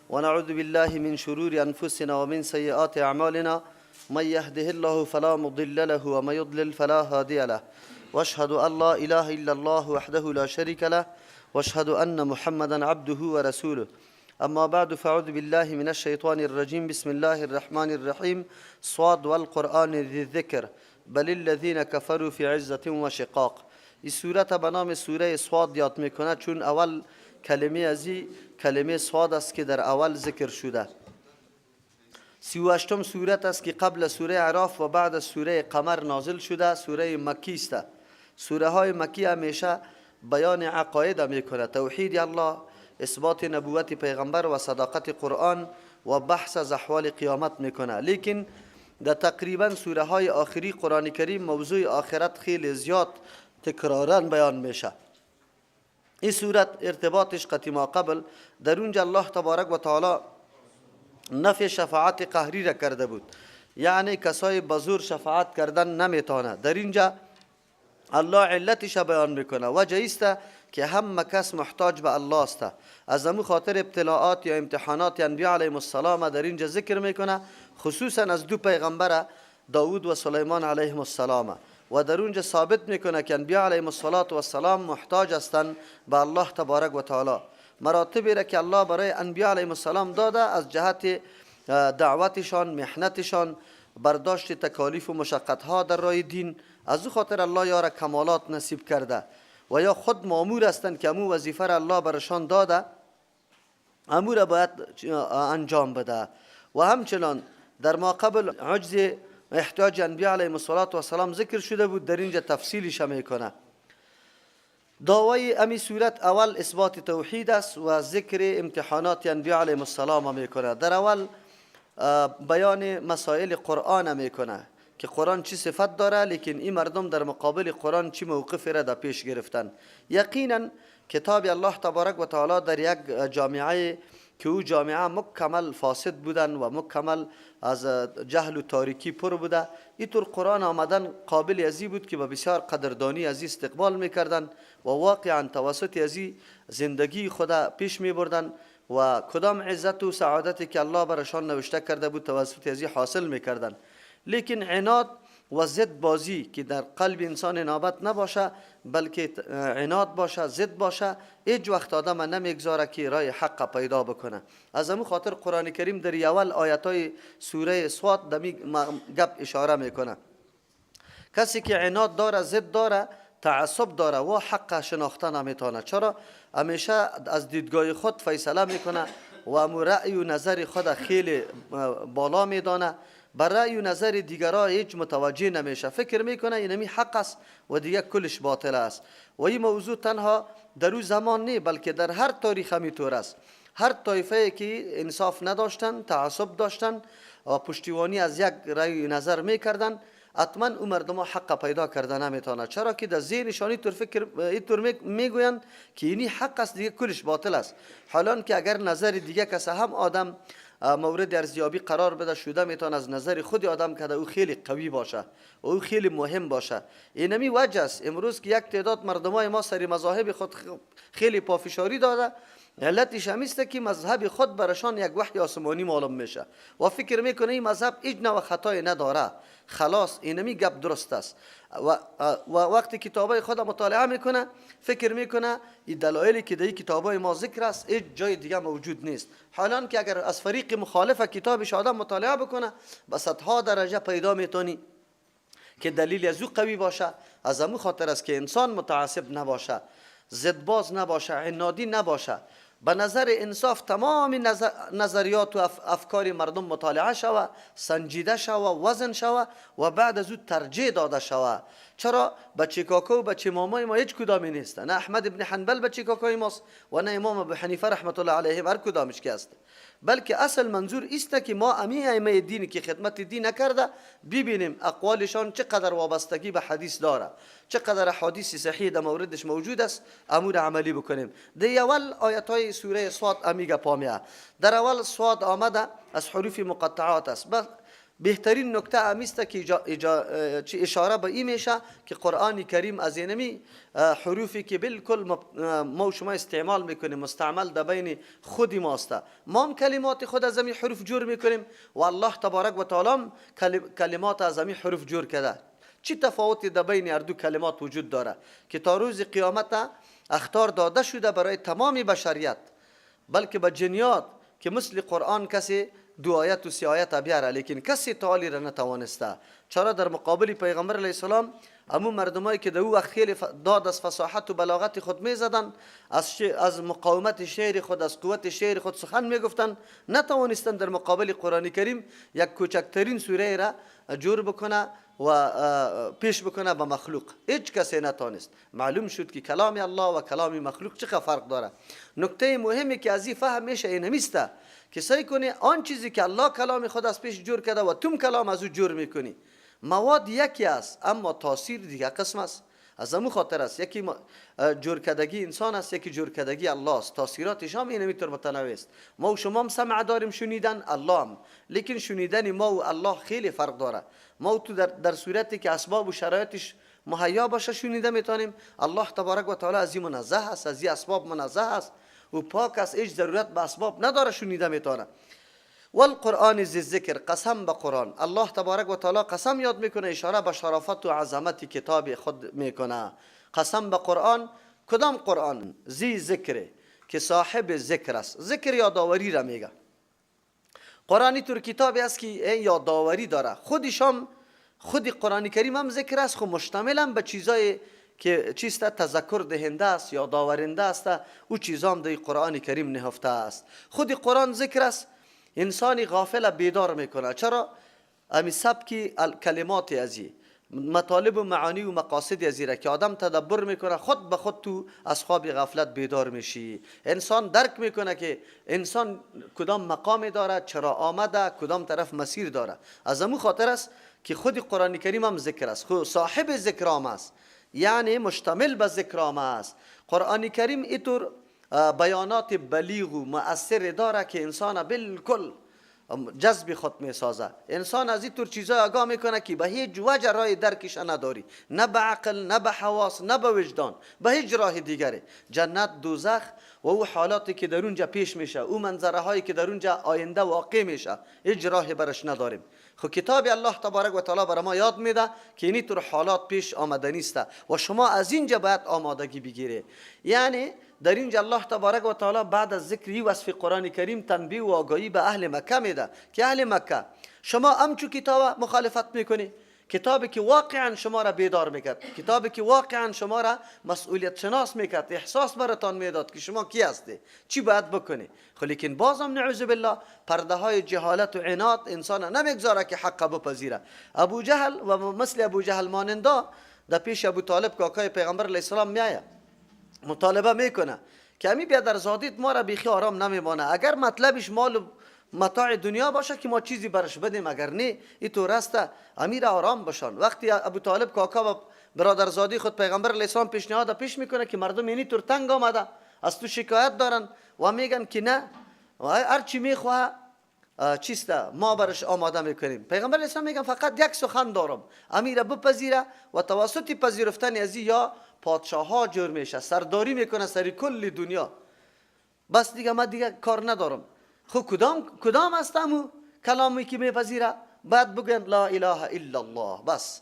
ونعوذ بالله من شرور أنفسنا ومن سيئات أعمالنا. من يهده الله فلا مضل له ومن يضلل فلا هادي له. واشهد أن لا إله إلا الله وحده لا شريك له، واشهد أن محمدا عبده ورسوله. أما بعد، فأعوذ بالله من الشيطان الرجيم. بسم الله الرحمن الرحيم. صاد والقرآن ذي الذكر، بل الذين كفروا في عزة وشقاق. این سورت به نام سوره صاد یاد میکنه، چون اول کلمه ازی کلمه صاد است که در اول ذکر شده. 38 سورت است که قبل سوره اعراف و بعد از سوره قمر نازل شده. سوره مکی است. سوره های مکی همیشه بیان عقاید میکنه: توحید الله، اثبات نبوت پیغمبر و صداقت قرآن و بحث از احوال قیامت میکنه. لیکن در تقریبا سوره های آخری قرآن کریم موضوع آخرت خیلی زیاد تکرارا بیان میشه. این سورت ارتباطش قتی ما قبل، در اونجا الله تبارک و تعالی نفی شفاعت قهری را کرده بود، یعنی کسای بزور شفاعت کردن نمیتونه. در اینجا الله علتش بیان میکنه. وجه ایست که همه کس محتاج به الله است. از امو خاطر ابتلاعات یا امتحانات انبیاء علیهم السلام در اینجا ذکر میکنه، خصوصا از دو پیغمبر داود و سلیمان علیهم السلام، و در اونجا ثابت میکنه که انبیاء علیهم السلام محتاج هستند به الله تبارک و تعالی. مراتبی را که الله برای انبیاء علیهم السلام داده، از جهت دعوتشان، محنتشان، برداشت تکالیف و مشقت ها در راه دین، از او خاطر الله یارا کمالات نصیب کرده و یا خود مامور هستند که امو وظیفه را الله برشان داده، امو را باید انجام بده. و همچنان در ما قبل عجز احتیاج انبیاء علیهم السلام ذکر شده بود، در اینجا تفصیلش میکنه. دعوای امی سورت اول اثبات توحید است و ذکر امتحانات انبیاء علیهم السلام میکنه. در اول بیان مسائل قرآن میکنه که قرآن چی صفت داره، لیکن این مردم در مقابل قرآن چی موقفی را در پیش گرفتن. یقینا کتاب الله تبارک و تعالی در یک جامعه که او جامعه مکمل فاسد بودن و مکمل از جهل و تاریکی پر بوده، اینطور قرآن آمدن قابل ازی بود که با بسیار قدردانی ازی استقبال میکردن و واقعا توسط ازی زندگی خود پیش میبردن و کدام عزت و سعادتی که الله برشان نوشته کرده بود توسط ازی حاصل میکردن. لیکن عناد و ضد بازی که در قلب انسان انابت نباشه، بلکه عناد باشه، ضد باشه، هیچ وقت آدم نمیگذاره که راه حق پیدا بکنه. از امو خاطر قرآن کریم در اول آیت های سوره صاد دمی گپ اشاره میکنه. کسی که عناد داره، ضد داره، تعصب داره و حق شناخته نمیتونه. چرا؟ همیشه از دیدگاه خود فیصله میکنه و امو رأی و نظر خود خیلی بالا میدانه، بر رأی و نظر دیگرا هیچ متوجه نمیشه. فکر میکنه اینمی حق است و دیگه کلش باطل است. و این موضوع تنها در او زمان نی، بلکه در هر تاریخ همیطور است. هر طایفه که انصاف نداشتن، تعصب داشتن و پشتیبانی از یک رأی و نظر میکردن، حتما او مردم حق پیدا کرده نمیتونه. چرا که در ذهنشان اینطور فکر اینطور میگویند که اینی حق است، دیگه کلش باطل است. حالان که اگر نظر دیگه کس هم آدم مورد ارزیابی قرار بده شده، میتونه از نظر خود آدم که او خیلی قوی باشه و او خیلی مهم باشه. اینمی وجه است امروز که یک تعداد مردمای ما سری مذاهب خود خیلی پافشاری داده. علتش همیست که مذهب خود برشان یک وحی آسمانی معلوم میشه و فکر میکنه این مذهب هیچ نوع خطای نداره، خلاص اینمی گپ درست است. و وقتی کتابای خود مطالعه میکنه، فکر میکنه این دلایلی که در کتابای ما ذکر است هیچ جای دیگه موجود نیست. حالان که اگر از فریق مخالف کتابش آدم مطالعه بکنه، به صدها درجه پیدا میتونی که دلیل از او قوی باشه. از امو خاطر است که انسان متعصب نباشه، ضدباز نباشه، عنادی نباشه، به نظر انصاف تمام نظریات و افکار مردم مطالعه شوه، سنجیده شوه، وزن شوه و بعد از او ترجیح داده شوه. چرا بچه کاکا و بچه مامای ما هیچ کدامی نیست. نه احمد ابن حنبل بچه کاکای ماست و نه امام ابو حنیفه رحمت الله علیه، هر کدامش که است. بلکه اصل منظور است که ما امی ائمه دینی که خدمت دین نکرده ببینیم اقوالشان چقدر وابستگی به حدیث داره، چقدر احادیث صحیح در موردش موجود است، امور عملی بکنیم. در اول آیت های سوره صاد امی گپا میه. در اول صاد آمده از حروف مقطعات است. بهترین نکته امیست که اشاره به این میشه که قرآن کریم از اینمی حروفی که بالکل ما شما استعمال میکنیم، مستعمل در بین خود ماست، ما هم کلمات خود از این حروف جور میکنیم و الله تبارک و تعالی کلمات از این حروف جور کرده. چی تفاوتی در بین هر دو کلمات وجود داره که تا روز قیامت اخطار داده شده برای تمام بشریت، بلکه به جنیات که مثل قرآن کسی دو آیت و سه آیت بیاره، لیکن کسی تعالی را نتوانسته. چرا در مقابل پیغمبر علیه السلام امو مردمایی که در او وقت خیلی داد از فصاحت و بلاغت خود میزدن، از مقاومت شعر خود، از قوت شعر خود سخن میگفتن، نتوانستن در مقابل قرآن کریم یک کوچکترین سوره را جور بکنه و پیش بکنه به مخلوق. هیچ کسی نتانست. معلوم شد که کلام الله و کلام مخلوق چه فرق داره. نکته مهمی که از این فهم میشه این همیسته که سعی کنی آن چیزی که الله کلام خود از پیش جور کرده و توم کلام از او جور میکنی، مواد یکی است اما تاثیر دیگه قسم است. از امو خاطر است یکی جور کردگی انسان است، یکی جور کردگی الله است. تاثیراتش هم اینمیطور متنوع است. ما و شما هم سمع داریم شنیدن، الله هم، لیکن شنیدن ما و الله خیلی فرق داره. ما و تو در صورتی که اسباب و شرایطش مهیا باشه شنیده میتونیم. الله تبارک و تعالی از این منزه است، از این اسباب منزه است، او پاک است، هیچ ضرورت به اسباب نداره، شنیده میتونه. والقرآن ذی الذکر، قسم به قرآن. الله تبارک و تعالی قسم یاد میکنه، اشاره به شرافت و عظمت کتاب خود میکنه. قسم به قرآن. کدام قرآن؟ ذی ذکر، که صاحب ذکر است. ذکر یادآوری را میگه. قرآن طور کتابی است که یادآوری داره. خودش هم، خود قرآن کریم هم ذکر است، خب مشتمل هم به چیزای که چیست تذکر دهنده است، یادآورنده است، او چیزا هم در قرآن کریم نهفته است. خود قرآن ذکر است، انسانی غافل بیدار میکنه. چرا؟ امی سبکی کلمات ازی، مطالب و معانی و مقاصد ازی را که آدم تدبر میکنه، خود به خود تو از خواب غفلت بیدار میشی. انسان درک میکنه که انسان کدام مقام داره، چرا آمده، کدام طرف مسیر داره. از امو خاطر است که خود قرآن کریم هم ذکر است، خود صاحب ذکرام است، یعنی مشتمل به ذکرام است. قرآن کریم اینطور بیانات بلیغ و مؤثر داره که انسان بالکل جذب خود میسازه. انسان از این طور چیزا آگاه میکنه که به هیچ وجه راه درکش نداری، نه به عقل، نه به حواس، نه به وجدان، به هیچ راه دیگری. جنت، دوزخ و او حالاتی که در اونجا پیش میشه، او منظره هایی که در اونجا آینده واقع میشه، هیچ راه برش نداریم. خب کتاب الله تبارک و تعالی برای ما یاد میده که این طور حالات پیش آمده نیست و شما از اینجا باید آمادگی بگیری. یعنی در اینجا الله تبارک و تعالی بعد از ذکر وصف قرآن کریم تنبیه و آگاهی به اهل مکه میده که اهل مکه شما همچو کتاب مخالفت میکنی، کتابی که واقعا شما را بیدار میکرد، کتابی که واقعا شما را مسئولیت شناس میکرد، احساس براتان میداد که شما کی هستی، چی باید بکنی. خب لیکن بازم نعوذ بالله پرده های جهالت و عناد انسان نمیگذاره که حق بپذیره. ابو جهل و مثل ابو جهل مانندا در پیش ابو طالب کاکای پیغمبر علیه السلام میآید، مطالبه میکنه که امی بیادر زادیت ما را بیخی آرام نمیمانه، اگر مطلبش مال متاع دنیا باشه که ما چیزی برش بدیم، اگر نه این طور است امیر آرام باشان. وقتی ابو طالب کاکا و برادرزادی خود پیغمبر علیه السلام پیشنهاد پیش میکنه که مردم اینی طور تنگ آمده، از تو شکایت دارن و میگن که نه هر چی میخواه چیست ما برش آماده میکنیم. پیغمبر علیه السلام میگن فقط یک سخن دارم، امیر بپذیره و توسط پذیرفتن از یا پادشاه ها جور میشه، سرداری میکنه سر کل دنیا، بس دیگه من دیگه کار ندارم. خب کدام هستم او کلامی که میپذیره؟ بعد بگن لا اله الا الله، بس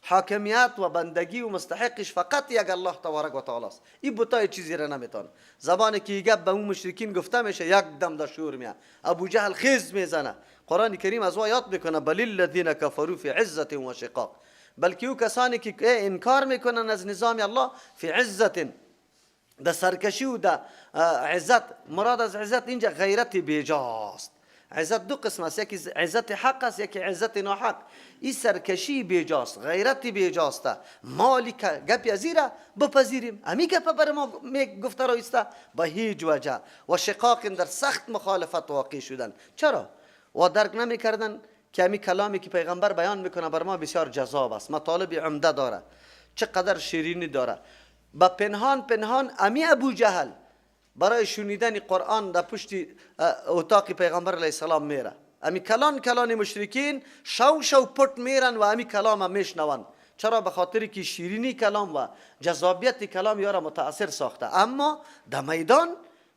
حاکمیت و بندگی و مستحقش فقط یک الله تبارک و تعالی است. این بتای چیزی را نمیتونه. زبانی که گپ به اون مشرکین گفته میشه یک دم در شور میاد، ابو جهل خیز میزنه. قرآن کریم از او یاد میکنه بل الذین کفروا فی عزت و شقاق، بلکه او کسانی که انکار میکنن از نظام الله فی عزت، در سرکشی و در عزت. مراد از عزت اینجا غیرت بیجاست. عزت دو قسم است، یکی عزت حق است، یکی عزت ناحق. این سرکشی بیجاست، غیرت بیجاست. مالی که گپی از ایره بپذیریم، امی گپ بر ما گفته رایسته به هیچ وجه. و شقاق در سخت مخالفت واقع شدن. چرا؟ و درک نمیکردن که امی کلامی که پیغمبر بیان میکنه بر ما بسیار جذاب است، مطالب عمده داره، چقدر شیرینی داره. با پنهان پنهان امی ابو جهل برای شنیدن قرآن در پشت اتاق پیغمبر علیه السلام میره. امی کلان کلان مشرکین شو شو پت میرن و امی کلام میشنون. چرا؟ به خاطر که شیرینی کلام و جذابیت کلام یارا متاثر ساخته. اما در میدان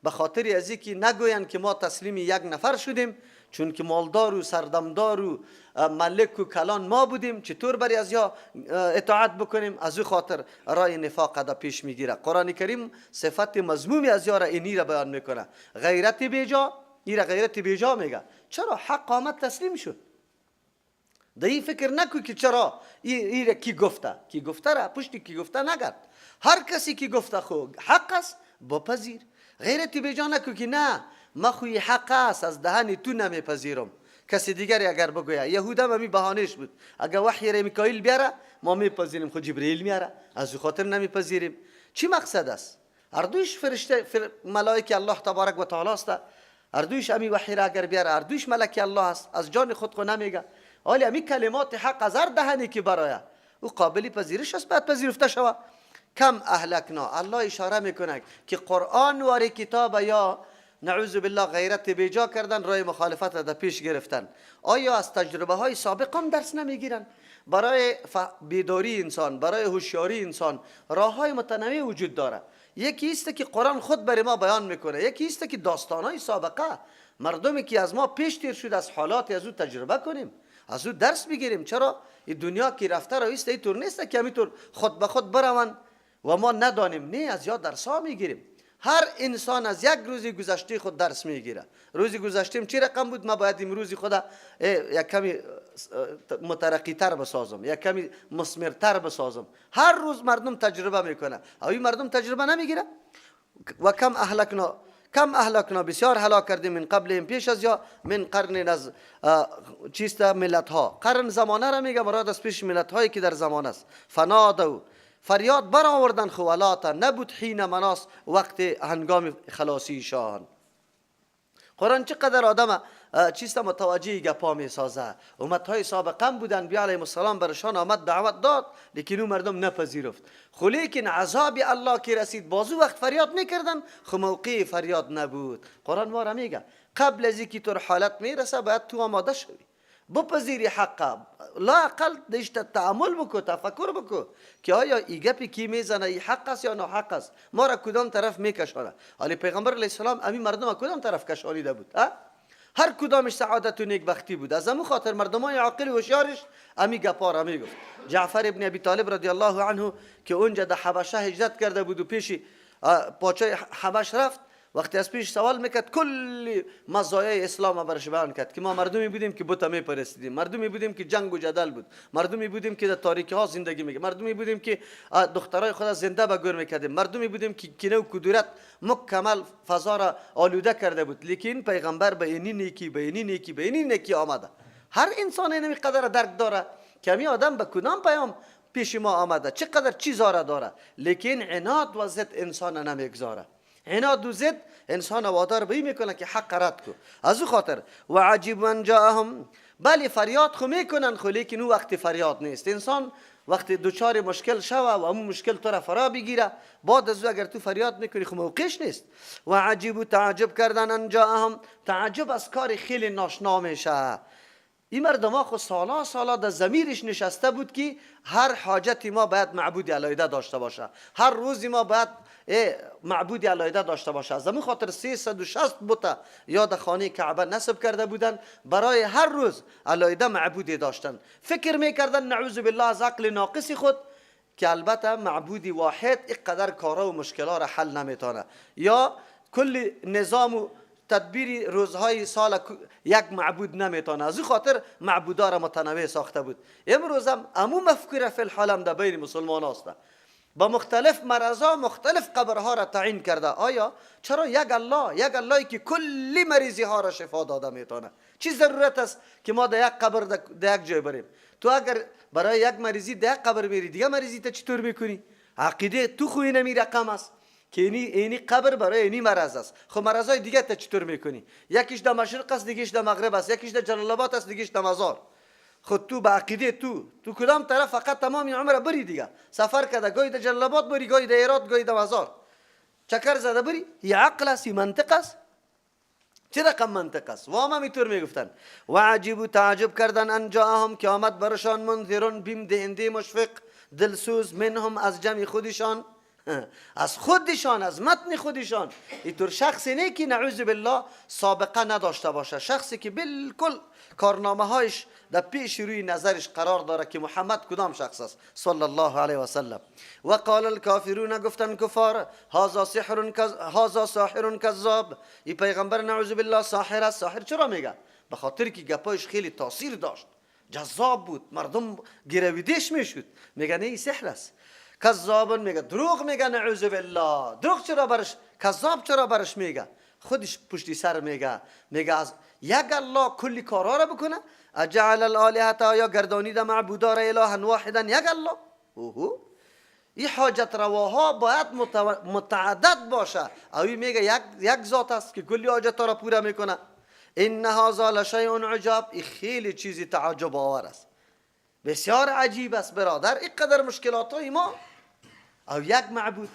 به خاطر از اینکه نگویند که ما تسلیم یک نفر شدیم، چون که مالدار و سردمدار و ملک و کلان ما بودیم، چطور بری از یا اطاعت بکنیم؟ از او خاطر رای نفاق دا پیش میگیره. قرآن کریم صفت مذمومی از یا را اینی را بیان میکنه، غیرت بیجا. ایرا غیرت بیجا میگه. چرا؟ حق آمد تسلیم شد. در این فکر نکو که چرا ایره کی گفته، کی گفته را پشت کی گفته نگرد. هر کسی کی گفته خو حق است بپذیر. غیرت بیجا نکو که نه ما خوی حق است از دهن تو نمیپذیرم. کسی دیگری اگر بگوید، یهود هم همی بهانهش بود، اگر وحی را میکائیل بیاره ما میپذیریم، خو جبرئیل میاره از او خاطر نمیپذیریم. چی مقصد است؟ هر دویش فرشته ملائکه الله تبارک و تعالی است. هر دویش امی وحی را اگر بیاره، هر دویش ملک الله است، از جان خود خو نمیگه. حالی امی کلمات حق از هر دهنی که برایه او قابل پذیرش است، باید پذیرفته شود. کم اهلکنا، الله اشاره میکنه که قرآن واری کتاب یا نعوذ بالله غیرت بیجا کردن، رای مخالفت را در پیش گرفتن. آیا از تجربه های سابق هم درس نمیگیرن؟ برای بیداری انسان، برای هوشیاری انسان راه های متنوع وجود داره. یکی است که قرآن خود برای ما بیان میکنه، یکی است که داستان های سابقه مردمی که از ما پیش تیر شد از حالات از او تجربه کنیم، از او درس بگیریم. چرا این دنیا که رفته را است اینطور نیست که همینطور خود به خود بروند و ما ندانیم. نه، از یاد درس ها میگیریم. هر انسان از یک روزی گذشته خود درس میگیره. روزی گذشتیم چی رقم بود، ما باید امروزی خود یک کمی مترقی تر بسازم، یک کمی مثمرتر بسازم. هر روز مردم تجربه میکنه، او این مردم تجربه نمیگیره. و کم اهلکنا، کم اهلکنا بسیار هلاک کردیم، من قبل پیش از یا، من قرن از چیست ملت ها. قرن زمانه را میگه، مراد از پیش ملت هایی که در زمان است. فنادوا فریاد برآوردن، خو ولاتا نبود، حین مناص وقت هنگام خلاصی شان. قرآن چقدر آدم چیست متوجه گپا می سازه. امت های سابقا بودن، انبیا علیهم السلام برشان آمد دعوت داد، لیکن اون مردم نپذیرفت. خو لیکن عذاب الله که رسید بازو وقت فریاد میکردن، خو موقع فریاد نبود. قرآن ما را میگه قبل از اینکه تو حالت میرسه باید تو آماده شوی، بپذیری حقا، لااقل دیشت تأمل بکو، تفکر بکو که آیا ای گپی کی میزنه ای حق است یا ناحق است، ما را کدام طرف میکشانه. حالی پیغمبر علیه السلام امی مردم کدام طرف کشانیده بود؟ هر کدامش سعادت و نیکبختی بود. از امو خاطر مردمای عاقل و هوشیارش امی گپا را میگفت. جعفر ابن ابی طالب رضی الله عنه که اونجا در حبشه هجرت کرده بود و پیش پاچه حبش رفت، وقتی از پیش سوال میکرد کل مزایای اسلام برش بیان کرد که ما مردمی بودیم که بت میپرستیدیم، مردمی بودیم که جنگ و جدل بود، مردمی بودیم که در تاریکی ها زندگی میکردیم، مردمی بودیم که دخترای خود زنده به گور میکردیم، مردمی بودیم که کینه و کدورت مکمل فضا را آلوده کرده بود. لیکن پیغمبر به اینی نیکی، به اینی نیکی، به اینی نیکی آمده. هر انسان اینمی قدر درک داره که امی آدم به کدام پیام پیش ما آمده، چقدر چیزا را داره، لیکن عناد و ضد انسان نمیگذاره. عناد و ضد انسان وادار به این میکنه که حق رد کو. از او خاطر و عجیبوا ان جاءهم، بله فریاد خو میکنن، خو لیکن او وقت فریاد نیست. انسان وقتی دچار مشکل شوه و امو مشکل تو را فرا بگیره، بعد از او اگر تو فریاد میکنی خو موقعش نیست. و عجیبوا تعجب کردن، ان جاءهم تعجب از کار خیلی ناشنا میشه. این مردم ها خو سالا سالا در ضمیرش نشسته بود که هر حاجتی ما باید معبود علیحده داشته باشه، هر روزی ما باید معبود علیحده داشته باشه. از همون خاطر 360 بت یا در خانه کعبه نصب کرده بودن، برای هر روز علیحده معبودی داشتن. فکر میکردن نعوذ بالله از عقل ناقص خود که البته معبودی واحد اینقدر کارا و مشکلات را حل نمیتونه، یا کل نظام و تدبیر روزهای سال یک معبود نمیتونه. از این خاطر معبودا را متنوع ساخته بود. امروز هم امو مفکوره فی الحال هم در بین مسلمان است، با مختلف مرضا مختلف قبرها را تعیین کرده. آیا چرا یک الله، یک اللهی که کلی مریضی ها را شفا داده میتونه، چی ضرورت است که ما در یک قبر در یک جای بریم؟ تو اگر برای یک مریضی در یک قبر میری، دیگه مریضی تا چطور میکنی؟ عقیده تو خو اینمی رقم است که اینی قبر برای اینی مرض است. خب مرضای دیگه تا چطور میکنی؟ یکیش در مشرق است، دیگهش در مغرب است، یکیش در جلال آباد است، دیگهش در مزار. خود تو به عقیده تو کدام طرف فقط تمام عمر بری دیگه سفر کرده، گاهی در جلال آباد بری، گاهی در هرات، گاهی در مزار، چکر زده بری. یه عقل است، یه منطق است. چه رقم منطق است؟ و هم اینطور میگفتن. و عجیب و تعجب کردن ان جاءهم که آمد برشان منذرون بیم دهنده مشفق دلسوز منهم از جمع خودشان، از خودشان، از متن خودشان. اینطور شخصی نه که نعوذ بالله سابقه نداشته باشه، شخصی که بالکل کارنامه هایش در پیش روی نظرش قرار داره که محمد کدام شخص است صلی الله علیه و سلم. و قال الکافرون گفتن کفار هذا ساحر کذاب، این پیغمبر نعوذ بالله ساحر است. ساحر چرا میگه؟ به خاطر که گپایش خیلی تاثیر داشت، جذاب بود، مردم گرویدش میشد، میگه نه این سحر است. کذاب میگه دروغ میگه نعوذ بالله. دروغ چرا برش، کذاب چرا برش میگه؟ خودش پشتی سر میگه، میگه از یک الله کلی کارا را بکنه، اجعل الالهه یا گردانید معبودا را الها واحدا یک الله. اوهو این حاجت رواها باید متعدد باشه. او میگه یک ذات است که کلی حاجت را پوره میکنه. ان هذا لشیء عجاب، این خیلی چیزی تعجب آور است، بسیار عجیب است برادر. اینقدر مشکلات های ما او یک معبود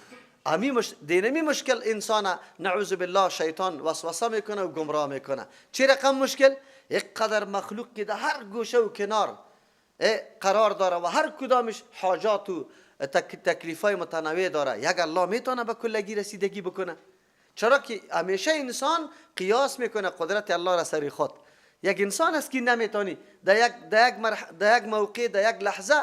امی دینمی مشکل انسان نعوذ بالله شیطان وسوسه میکنه و گمراه میکنه. چه رقم مشکل؟ اینقدر مخلوق که در هر گوشه و کنار قرار داره و هر کدامش حاجات و تکلیفای متنوع داره. یک الله میتونه به کلگی رسیدگی بکنه؟ چرا که همیشه انسان قیاس میکنه قدرت الله را سر خود. یک انسان است که نمیتونی در یک موقع، در یک لحظه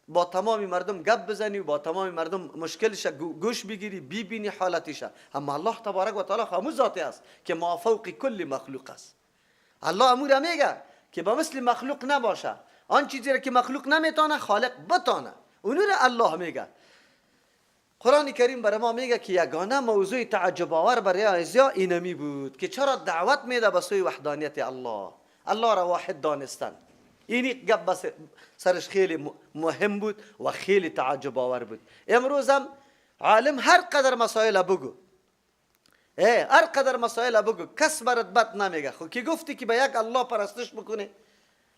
با تمام مردم گپ بزنی و با تمام مردم مشکلش گوش بگیری، ببینی حالتش. اما الله تبارک و تعالی خاموش ذاتی است که ما فوق کل مخلوق است. الله امور میگه که با مثل مخلوق نباشه، آن چیزی را که مخلوق نمیتونه خالق بتانه، اونو را الله میگه. قرآن کریم برای ما میگه که یگانه موضوع تعجب آور برای ازیا اینمی بود که چرا دعوت میده به سوی وحدانیت الله، الله را واحد دانستن. اینی گپ سرش خیلی مهم بود و خیلی تعجب آور بود. امروز هم عالم هر قدر مسائل بگو، هر قدر مسائل بگو، کس برات بد نمیگه. خب که گفتی که به یک الله پرستش بکنه،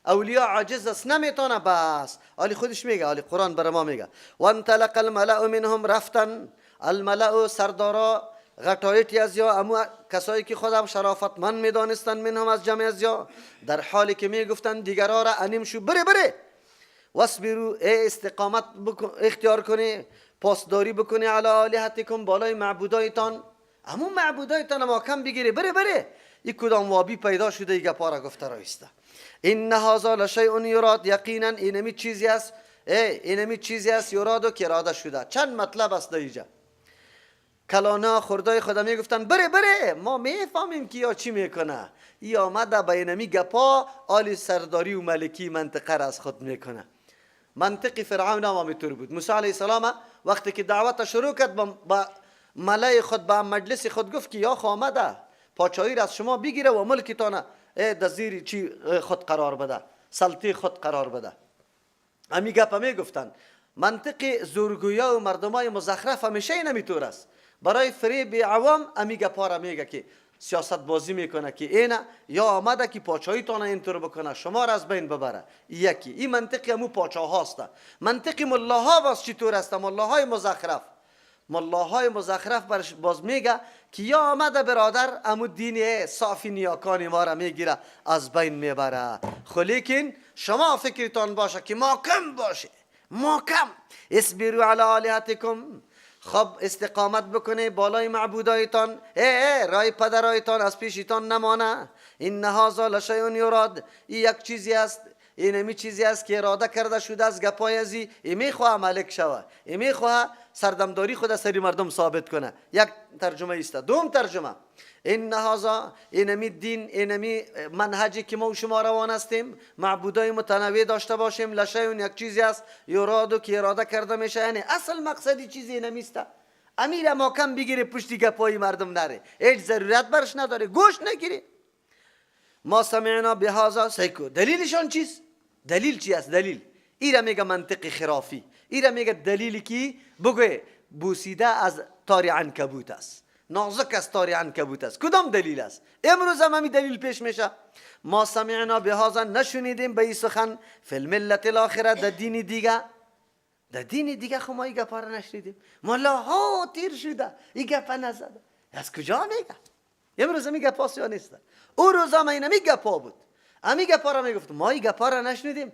اولیا عاجز است نمیتونه، بس آلی خودش میگه، آلی قرآن برای ما میگه وانطلق الملأ منهم، رفتن الملأ سردارا غټایت از یا امو کسایی که خودم شرافتمند میدانستن، منهم از جمع از یا، در حالی که میگفتن دیگرا را انیم شو بره بره، واصبروا استقامت اختیار کنی، پاسداری بکنی علی آلهتکم بالای معبودایتان، امو معبودایتان ما کم بگیری بره بره. این کدام وابی پیدا شده ای گپا را گفته رایسته. ان هذا لشیء یراد، یقینا اینمی چیزی است، اینمی چیزی است یراد و که اراده شده. چند مطلب است اینجا. کلانا خردای خدا میگفتن بره بره، ما میفهمیم که یا چی میکنه، ای آمده به اینمی گپا آلی سرداری و ملکی منطقه را از خود میکنه. منطق فرعون هم همینطور بود. موسی علیه السلام وقتی که دعوت شروع کرد با ملای خود، با مجلس خود گفت که یا آمده پاچایی را از شما بگیره و ملکتان در زیر چی خود قرار بده، سلطه خود قرار بده. همی گپ میگفتن. منطق زورگویا و مردمای مزخرف همیشه اینمیطور است. برای فریب عوام همی گپا را میگه که سیاست بازی میکنه که اینه یا آمده که پاچایی تانه اینطور بکنه، شما را از بین ببره. یکی این منطق همو پاچا هاست. منطق ملاها باز چطور است؟ ملاهای مزخرف، ملاهای مزخرف برش باز میگه که یا آمده برادر امو دین صافی نیاکان ما را میگیره از بین میبره. خلیکن شما فکرتان باشه که ما کم باشه، ما کم. اصبروا علی آلهتکم، خب استقامت بکنه بالای معبودایتان، ای رای پدرایتان از پیشتان نمانه. این هذا لشیء یراد، این یک چیزی است، اینمی چیزی است که اراده کرده شده از گپای ازی، ای میخواه ملک شوه، ای میخواه سردمداری خود سری مردم ثابت کنه. یک ترجمه است. دوم ترجمه این هذا، اینمی دین، اینمی منهجی که ما و شما روان هستیم، معبودای متنوع داشته باشیم، لشیء یک چیزی است یرادو که اراده کرده میشه، یعنی اصل مقصدی چیزی نمیسته. امیر ما کم بگیره پشتی گپای مردم نره، هیچ ضرورت برش نداره، گوش نگیره. ما سمعنا بهذا سیکو، دلیلشان چیست؟ دلیل چی است؟ دلیل ایره میگه منطق خرافی، ایره میگه دلیلی که بگوی بوسیده از تار عنکبوت است، نازک از تار عنکبوت است. کدام دلیل است؟ امروز هم همی دلیل پیش میشه. ما سمعنا بهذا، نشنیدیم به این سخن، فی الملت الاخره، در دین دیگه، در دین دیگه خو ما این گپا را نشنیدیم، ملاها تیر شده این گپا نزده، از کجا میگه؟ امروز امی گپاس یا نیست؟ او روزا ما اینمی گپا بود، امی گپا را میگفت. ما این گپا را نشنیدیم.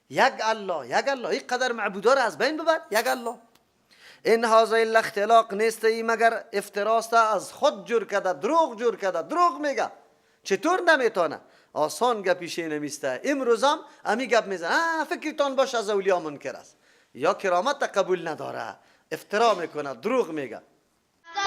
یک الله، یک الله، این قدر معبودا را از بین ببر، یک الله. ان هذا الا اختلاق، نیست ای مگر افتراست، از خود جور کرده، دروغ جور کرده، دروغ میگه. چطور نمیتونه؟ آسان گپیشه نمیسته. امروز هم امی گپ میزنه. فکرتان باش از اولیا منکر است یا کرامت قبول نداره، افترا میکنه، دروغ میگه.